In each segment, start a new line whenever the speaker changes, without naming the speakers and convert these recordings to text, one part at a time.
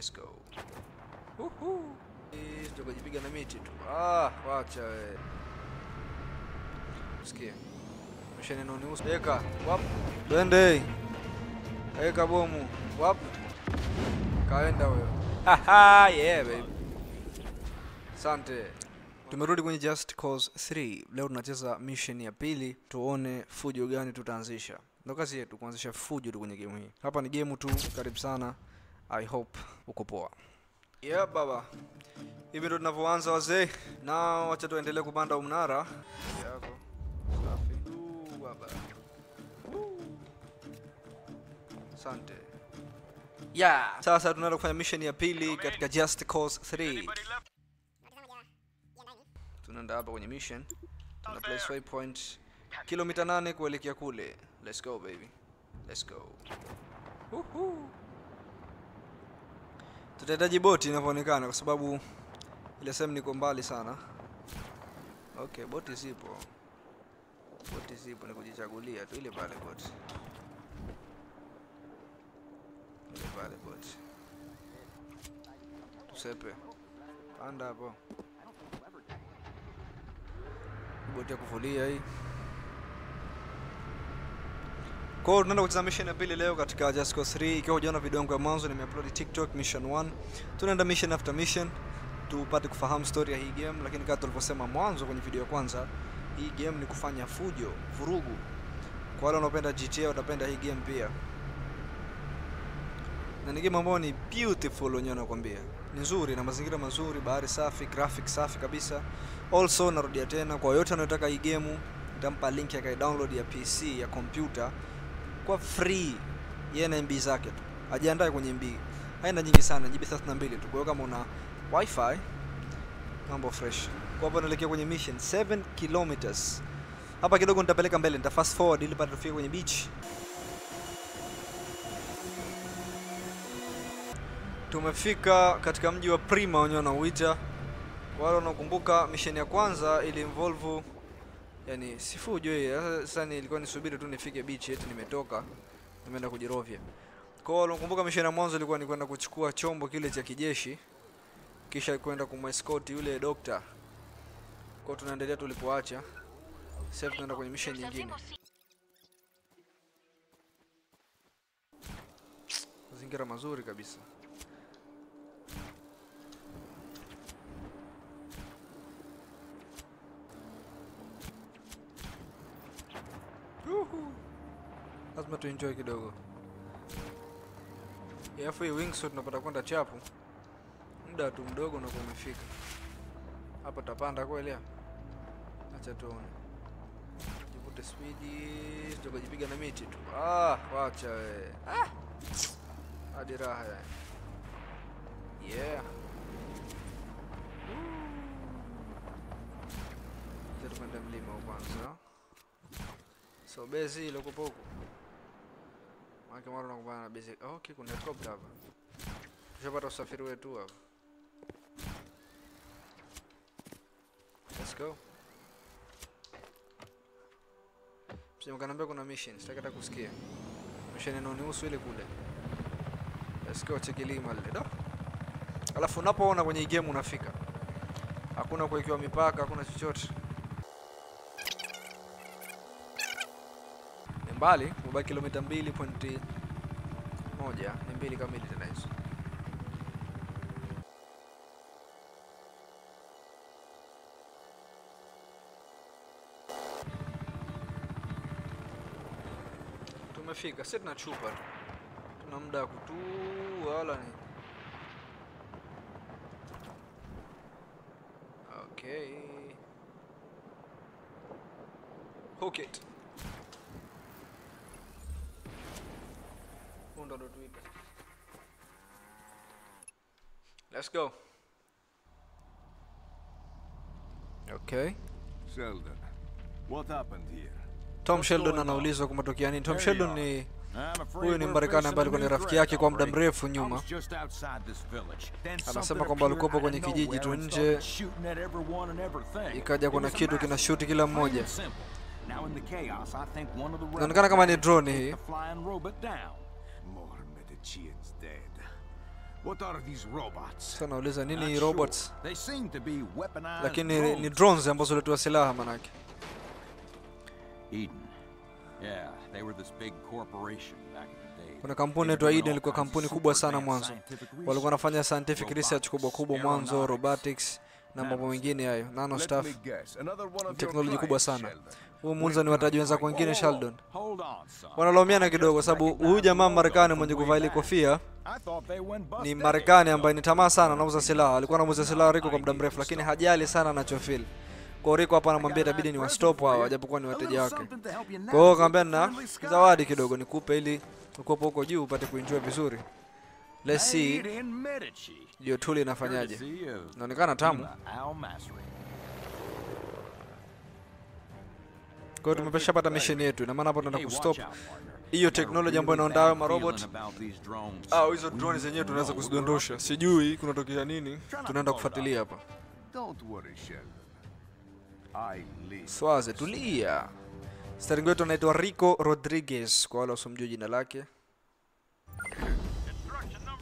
Let's go. Uhu. Tukajipiga na miti tu. Ah, wacha wewe. Sikia. Mission inanihusu. Eka, wap. Twende. Eka bomu. Wap. Kaenda wewe. Haha, yeah baby. Asante. Tumerudi kwenye Just Cause 3. Leo tunacheza mission ya pili, tuone fujo gani tutaanzisha. Ndio kazi yetu, kuanzisha fujo tu kwenye game hii. Hapa ni game tu, karibu sana. I hope uko poa. Yeah baba. Hivi ndio tunavyoanza wazee. Na wacha tuendelee kupanda mnara. Yako. Safi. Baba. Asante. Yeah. Sasa tunaenda kufanya mission ya pili katika Just Cause 3. Tunaenda hapa kwenye mission. Tuna place waypoint kilomita 8 kuelekea kule. Let's go baby. Let's go. Woohoo. Tutahitaji boti inavyoonekana kwa sababu ile sehemu niko mbali sana. Okay, boti zipo. Boti zipo, ni kujichagulia tu ile pale boti. Ile pale boti. Tusepe. Panda hapo. Boti ya kuvulia hii. Kwa hiyo tunaenda kucheza mission ya pili leo katika Just Cause 3. Ikiwa hujaona video yangu ya mwanzo, nimeupload TikTok mission 1. Tunaenda mission after mission tupate kufahamu story ya hii game, lakini kama tulivyosema mwanzo kwenye video ya kwanza, hii game ni kufanya fujo, vurugu. Kwa wale wanaopenda GTA watapenda hii game pia. Na ni game ambayo ni beautiful wenyewe nakwambia. Ni nzuri na mazingira mazuri, bahari safi, graphics safi kabisa. Also narudia tena, kwa yote anayotaka hii game nitampa link ya download ya PC ya computer kwa free. Yeye na MB zake tu. Ajiandae kwenye MB. Haina nyingi sana, GB 32 tu. Kwa hiyo kama una wifi mambo fresh. Kwa hapo naelekea kwenye mission 7 kilometers. Hapa kidogo nitapeleka mbele, nita fast forward ili pate tufike kwenye beach. Tumefika katika mji wa Prima wenyewe wanauita. Wale wanaokumbuka mission ya kwanza ili involve, yani si fujo hii. Sasa nilikuwa nisubiri tu nifike beach eti nimetoka nimeenda kujirovya. Kwa hiyo wanaokumbuka mission ya mwanzo ilikuwa ni kwenda kuchukua chombo kile cha kijeshi kisha kwenda kumescort yule doctor. Kwa hiyo tunaendelea tulipoacha. Sasa tunaenda kwenye mission nyingine. Mazingira mazuri kabisa. Lazima tu enjoy kidogo. Alafu hii wingsuit tunapata kwenda chapu. Muda tu mdogo na kumefika. Hapa tapanda kweli hapa. Acha tuone. Jivute speed, tukajipiga na miti tu. Ah, wacha wewe. Ah. Hadi raha yani. Yeah. Tupande mlima kwanza. So base ile huko huko. Maana mara unakumbana na base. Okay, kuna helicopter hapa. Tushapata usafiri wetu hapa. Let's go. Msije mkaniambia kuna mission, sitaki hata kusikia. Mission inanihusu ile kule. Let's go, check kilima lile. Do. Alafu unapoona kwenye game unafika. Hakuna kuwekewa mipaka, hakuna chochote. Mbali, mbaki kilomita 2.1, ni 2 kamili tena hizo. Tumefika, sisi tuna chupa tu. Tuna muda kutu wala ni. Okay. Hook it. Let's go. Okay.
Sheldon, what happened here?
Tom Sheldon anaulizwa kumetokea nini. Tom Sheldon ni huyu ni Marekani ambaye alikuwa ni rafiki yake kwa muda mrefu nyuma. Anasema kwamba alikuwa kwenye kijiji tu nje, ikaja kuna kitu kinashoot kila mmoja. Inaonekana kama ni drone hii.
What are these robots?
Sasa nauliza nini hii robots?
They seem to be weaponized.
Lakini ni drones ambazo huletwa silaha manake.
Eden. Yeah, they were this big corporation back in the day.
Kuna kampuni inaitwa Eden, ilikuwa kampuni kubwa sana mwanzo. Walikuwa wanafanya scientific research kubwa kubwa mwanzo, robotics na mambo mengine hayo, nano stuff. Teknolojia kubwa sana. Huyu Munza ni wataji wenzako wengine Sheldon. Wanalaumiana kidogo sababu huyu jamaa Marekani mwenye kuvaa ile kofia ni Marekani ambaye ni tamaa sana, anauza silaha. Alikuwa anauza silaha Rico kwa muda mrefu, lakini hajali sana anachofeel. Kwa Rico hapa anamwambia itabidi ni wa stop hawa japokuwa ni wateja wake. Kwa hiyo akamwambia na zawadi kidogo nikupe ili ukopo huko juu upate kuenjoy vizuri. Let's see hiyo tool inafanyaje. Inaonekana tamu. Kwa hiyo tumeshapata mission yetu. Ina maana hapo tunaenda kustop hiyo technology ambayo inaonda hayo marobot. Au hizo drone zenyewe tunaweza kuzidondosha. Sijui kunatokea nini. Tunaenda kufuatilia hapa.
Don't worry, Sheldon. I live.
Swaze, tulia. Starring wetu anaitwa Rico Rodriguez kwa wale wasomjua jina lake.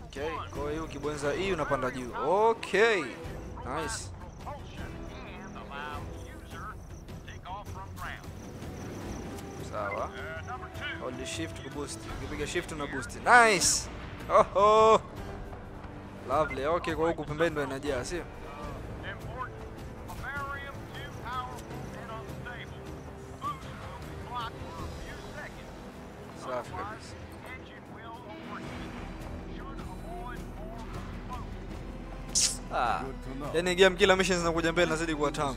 Okay, kwa hiyo ukibonyeza hii unapanda juu. Okay. Nice. Sawa. Hold shift ku boost. Ukipiga shift una boost. Nice. Oh. Lovely. Okay, kwa huku pembeni ndo inajaa, sio? Safi kabisa. Ah. Yaani game kila mission zinakuja mbele nazidi kuwa tamu.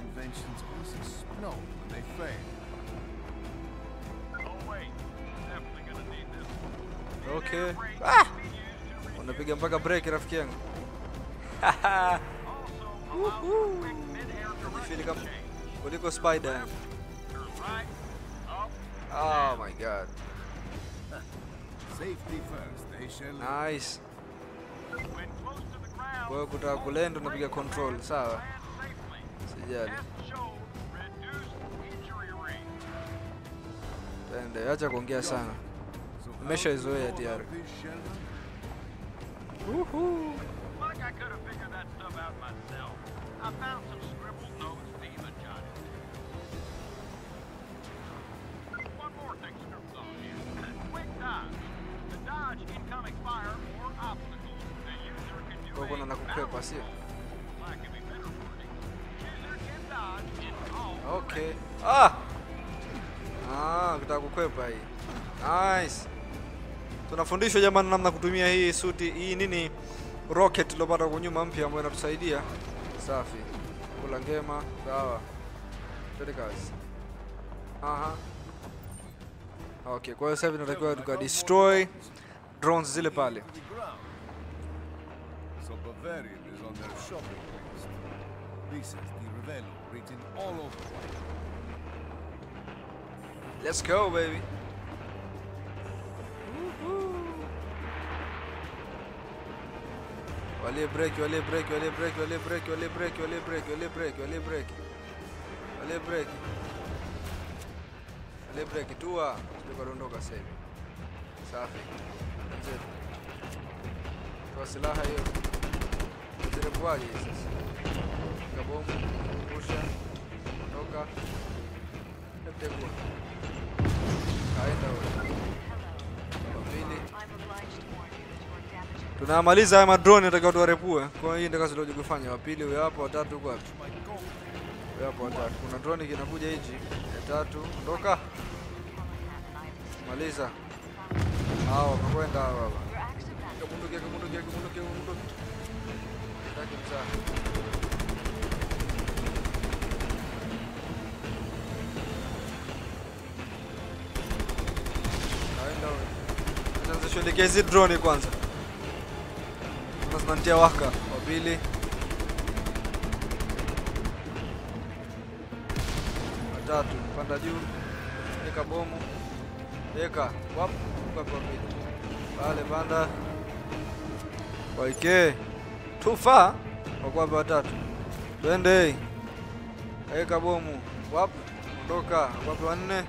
Okay. Ah! Unapiga mpaka break rafiki yangu. Nifili kama kuliko spider. Oh my god.
Safety first, they shall.
Nice. Kwa hiyo kutaka kulend unapiga control, sawa? Sijali. Twende, acha kuongea sana. Nimeshaizoea tayari. Woohoo.
Like I could have figured that stuff out myself. I found some scribbled notes Dima jotted. One more thing scribbled on here. Quick dodge. To dodge incoming fire or obstacles, the user can do
Kwa kuna na kukwepa, sio?
Lack of a better wording. User can dodge in all.
Okay. Ah! Ah, kutaka kukwepa hii. Nice. Tunafundishwa jamani namna kutumia hii suti, hii nini rocket iliyopata huko nyuma mpya ambayo inatusaidia. Safi. Kula ngema, sawa. Twende kazi. Aha. Okay, kwa hiyo sasa tunatakiwa tuka destroy drones zile pale.
So Bavarian is on their shopping list. This is the Ravello written all over.
Let's go baby. Wale break, wale break, wale break, wale break, wale break, wale break, wale break, wale break. Wale break. Wale break tua, tukadondoka sasa hivi. Safi. Nje. Kwa silaha hiyo. Zile sasa. Kabomu, rusha, ondoka. Hebu kaenda wewe. Pili. Tunamaliza haya madrone nataka tuwarepue. Kwa hiyo ndio kazi ndio kufanya. Wa pili huyo hapo, watatu huko hapo. Huyo hapo watatu. Kuna drone kinakuja hichi. Ya tatu, ondoka. Maliza. Hao wakakwenda hao baba. Bunduki, bunduki, bunduki, bunduki. Taki mzaa. Kaenda wewe. Sasa shughulikia hizi drone kwanza. Zinanitia waka. Wa pili. Watatu, panda juu. Weka bomu. Weka. Wap, kwa pili. Pale panda. Waike. Tufa. Kwa watatu. Twende. Weka bomu. Wap, ondoka. Kwa wanne.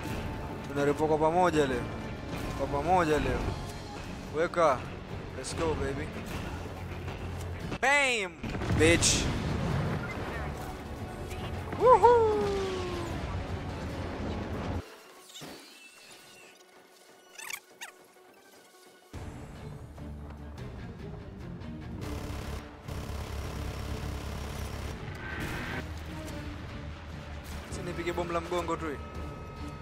Tunaripoka kwa pamoja leo. Kwa pamoja leo. Weka. Let's go baby. Bam, bitch. Woohoo! Si nipige bomu la mgongo tu.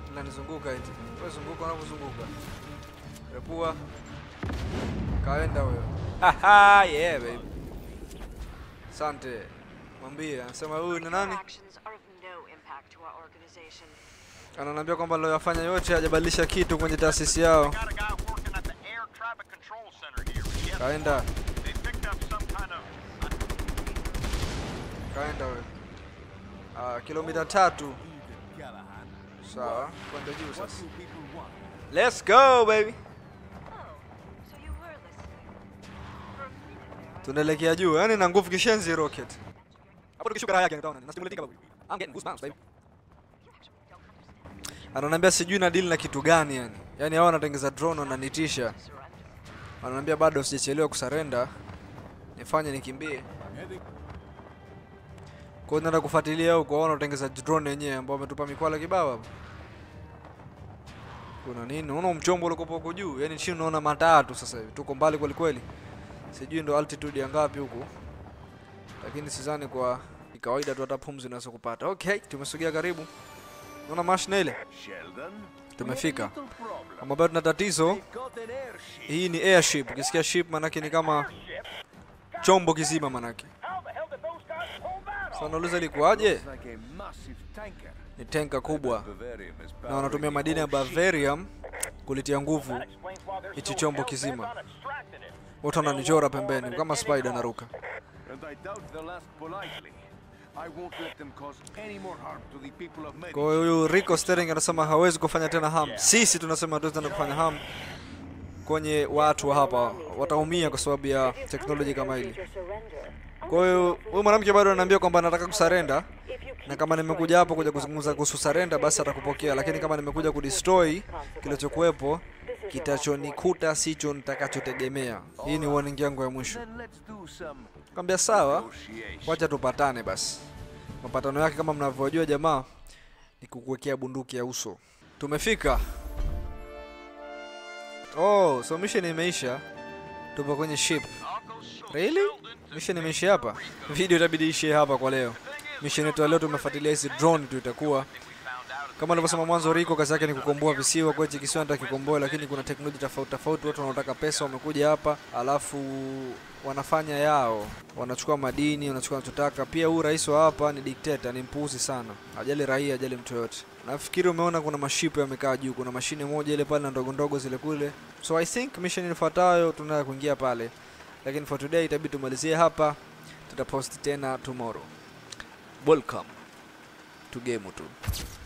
Linanizunguka eti. Wewe zunguka unavyozunguka. Repua. Kaenda huyo. Haha, yeah baby. Asante. Mwambie, anasema huyu ni nani? Ananiambia kwamba aliyofanya yote hajabadilisha kitu kwenye taasisi yao. Kaenda. Kaenda wewe. Kilomita 3. Sawa, kwenda juu sasa. Let's go baby. Tunaelekea juu. Yaani na nguvu kishenzi rocket. Hapo tukishuka raha yake utaona. Na stimulate babu. I'm getting goosebumps baby. Ananiambia sijui na deal na kitu gani yani. Yaani hao wanatengeza drone wananitisha. Ananiambia bado sijachelewa kusurrender. Nifanye nikimbie. Kwa hiyo naenda kufuatilia huko wao wanatengeza drone yenyewe ambao wametupa mikwala kibao hapo. Kuna nini? Unaona mchombo ulikopo huko juu? Yaani chini unaona matatu sasa hivi. Tuko mbali kweli kweli. Sijui ndo altitude ya ngapi huku. Lakini sidhani kwa kawaida tu hata pumzi unaweza kupata. Okay, tumesogea karibu. Unaona mashine ile? Tumefika. Kama bado tuna tatizo. Hii ni airship. Ukisikia ship manake ni kama chombo kizima manake. Sasa nauliza ilikuwaje? Ni tanka kubwa. Na wanatumia madini ya Bavarium kulitia nguvu hichi chombo kizima. Watu wananichora pembeni kama spider anaruka. Kwa hiyo huyu Rico Sterling anasema hawezi kufanya tena harm. Sisi tunasema hatuwezi tena kufanya harm kwenye watu hapa. Wataumia kwa sababu ya teknolojia kama hili. Kwa hiyo huyu mwanamke bado ananiambia kwamba anataka kusurrender, na kama nimekuja hapo kuja kuzungumza kuhusu surrender basi atakupokea, lakini kama nimekuja kudestroy kilichokuwepo kitachonikuta sicho nitakachotegemea. Hii ni warning yangu ya mwisho. Nikamwambia sawa, wacha tupatane basi. Mapatano yake kama mnavyojua jamaa ni kukuwekea bunduki ya uso. Tumefika. Oh, so mission imeisha. Tupo kwenye ship. Really? Mission imeisha hapa. Video itabidi ishie hapa kwa leo. Mission yetu leo tumefuatilia hizi drone tu itakuwa. Kama nilivyosema mwanzo, Rico kazi yake ni kukomboa visiwa. Kwa hiyo kisiwa anataka kukomboa, lakini kuna teknolojia tofauti tofauti, watu wanaotaka pesa wamekuja hapa, alafu wanafanya yao, wanachukua madini, wanachukua wanachotaka. Pia huyu rais wa hapa ni dikteta, ni mpuuzi sana, hajali raia, hajali mtu yote. Nafikiri umeona kuna mashipo yamekaa juu, kuna mashine moja ile pale na ndogo ndogo zile kule. So I think mission ifuatayo tunaenda kuingia pale, lakini for today itabidi tumalizie hapa. Tutapost tena tomorrow. Welcome to Game 2.